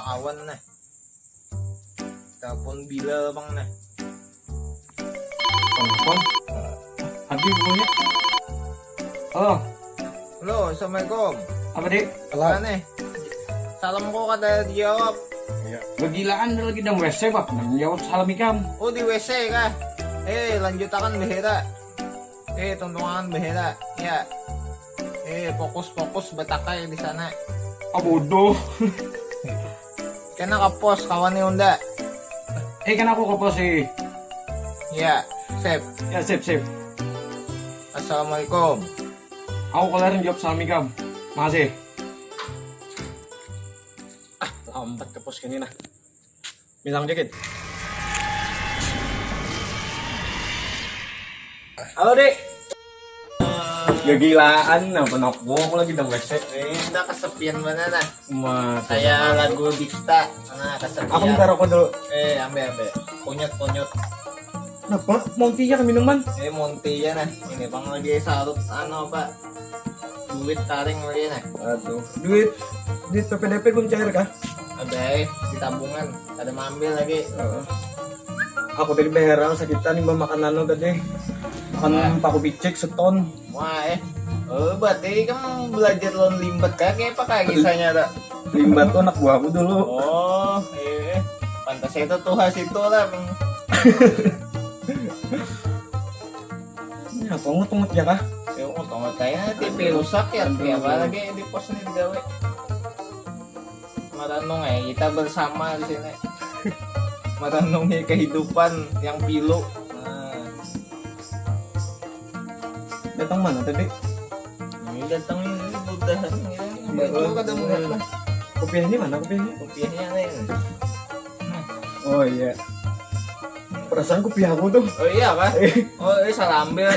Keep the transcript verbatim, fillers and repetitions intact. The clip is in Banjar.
Kawan nah. Telepon Bilal bang nah. Telepon. Habis bunyi. Halo. Halo, assalamualaikum. Apa dik? Halo. Aneh. Salam kok kada dijawab. Iya. Begilaan ada lagi dalam W C bab. Nang jawab salam ikam. Oh di W C kah? Eh lanjutakan behera. Eh tuntungan behera. Ya. Eh fokus-fokus betakai di sana. Ah bodoh. Kena ke pos kawannya unda. Eh kena aku ke pos sih. Ya, sip. Ya sip sip. Assalamualaikum. Aku kalian jawab salam ikam. Makasih. Ah, lambat ke pos kini nah. Bilang dikit. Halo dek. Gegilaan apa nak gua aku lagi dang resek. Ini udah kesepian mana nah? Wah, kayak lagu Dikta. Nah kesepian. Aku minta rokok dulu. Eh ambil ambil. Kunyut kunyut. Kenapa? Monty ya minuman. Eh Monty ya nah. Ini bang lagi salut anu apa? Duit taring lagi nah. Aduh, duit duit P P D P belum cair kah? Ada eh di tabungan. Ada mambil lagi. Heeh. Aku tadi beheran sakitan nih makan anu tadi. Makan paku picik seton. Wah eh. Oh, berarti kamu belajar lawan limbat kan? Kayak apa kayak kisahnya tak? Limbat tuh anak buahku dulu. Oh, iya. Pantas itu tuh khas itu lah. Ini apa ngut-ngut ya kah? Ya, ngut-ngut kayaknya T V rusak ya. Aduh. Kayak apa lagi di pos ini digawe? Merenung ya kita bersama di sini. Merenungi kehidupan yang pilu. Nah. Datang mana tadi? Ini datang ini mudahan ya. Iya, baju oh, kada melihat lah. Kopiahnya mana kopiahnya? Kopiahnya nih. Oh iya. Perasaan kopiah aku tuh. Oh iya kah? Oh iya salah ambil.